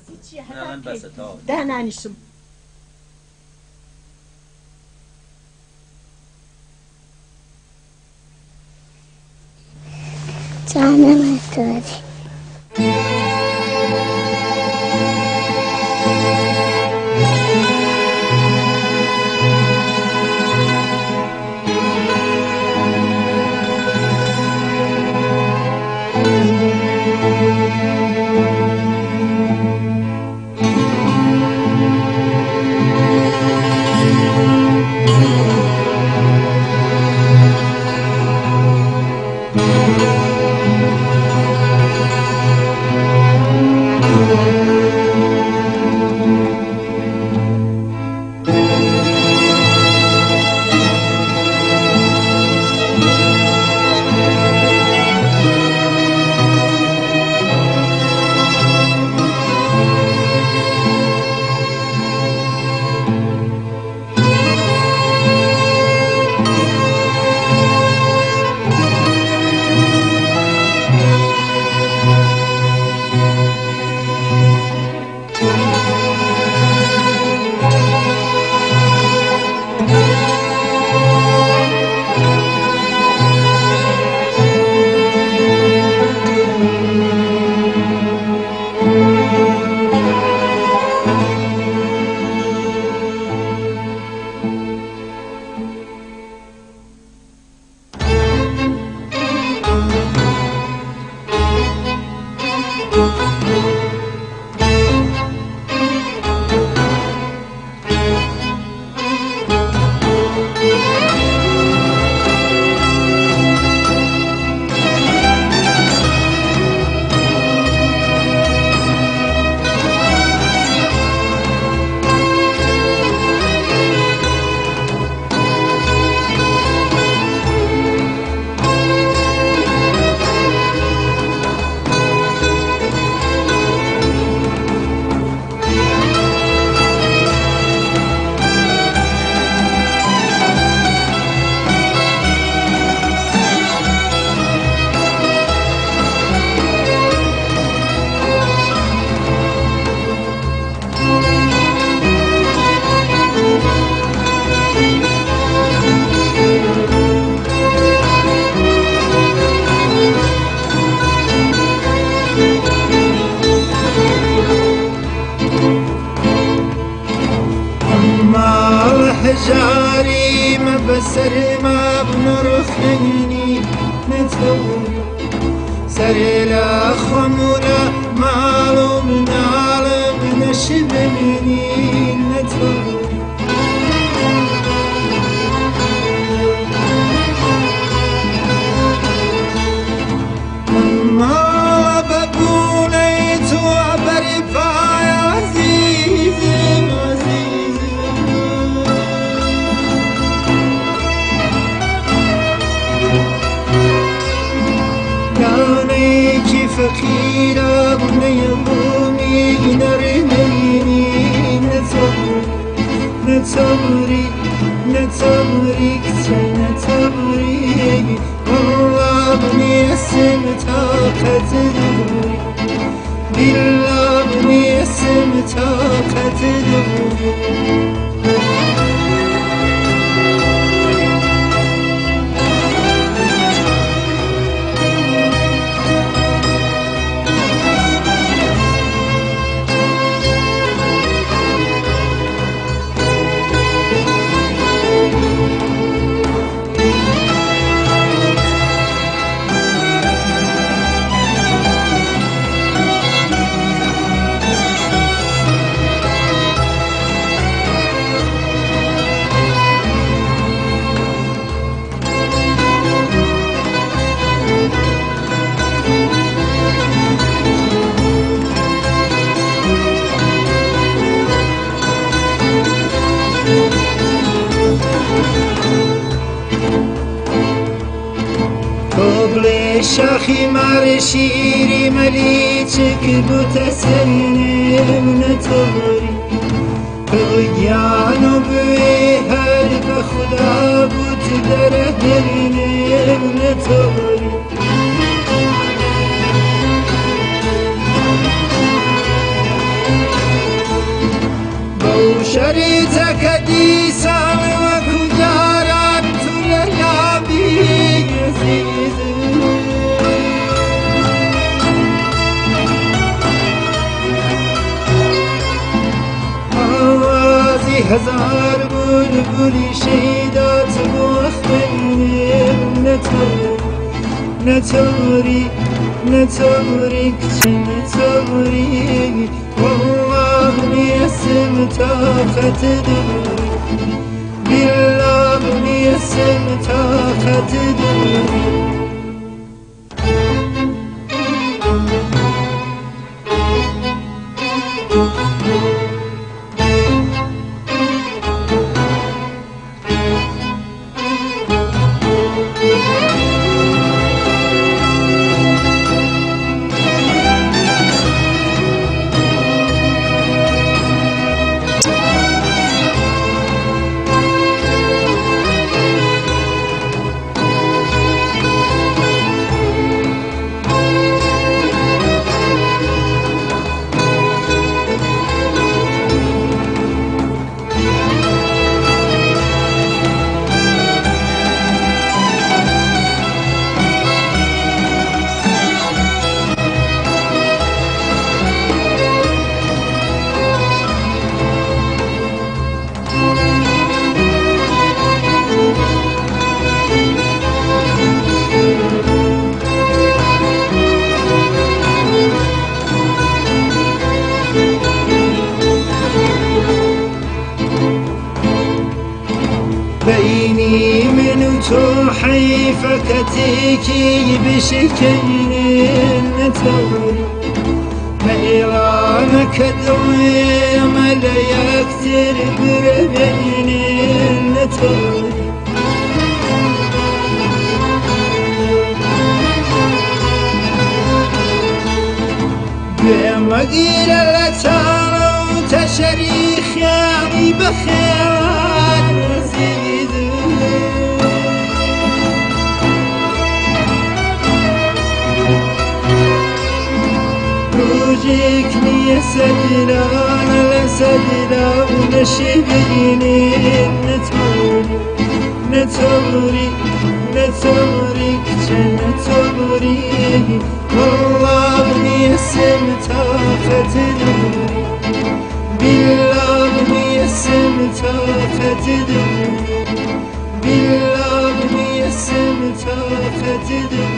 باسی چییە؟ نا هەتا من کەی بەسە تەواو. دانانیشم. جانم داری. هەژاری مە بەسەر ما بنرخێنی نەتەوری سەرێ لە خۆم و لە ماڵ و مناڵم نەشی بمێنی نەتەوری. ماڵە بەبوونەی تۆ بەرپای عەزیزم عەزیزم. دانەیەکی فەقیرە بوونەیە بوومی نەڕێنەرینی نەتەوری نەتەوری نەتەوری کچە نەتەوری والله بنيسم طاقة دبوري بالله بنيسم طاقة دبوري. شاخی مار شیری مەلیچک بوتە سەرێم نەتەوری گیان و بوێ هەر بە خوددا بوت دەرە دێنێم نەتەوری. أو شريتك ديسان وكجاران تلابي عزيز آوازي هزار بلبلي شيدات بوخمني نتوري نتوري نتوري والله نيسم طاقة دوري بالله نيسم طاقة دوري. بيني من تحيفك تيكي بشكين نتوري ميرانك دويم لا يكتر بربين نتوري بمقيل لتارو تشريخ يعني بخير عزيز روجك نيسدنا لسدنا ونشبيني نتوري نتوري نتوري نتوري والله نيسم طاقة دوري بالله نيسم طاقة دوري بالله نيسم طاقة دوري.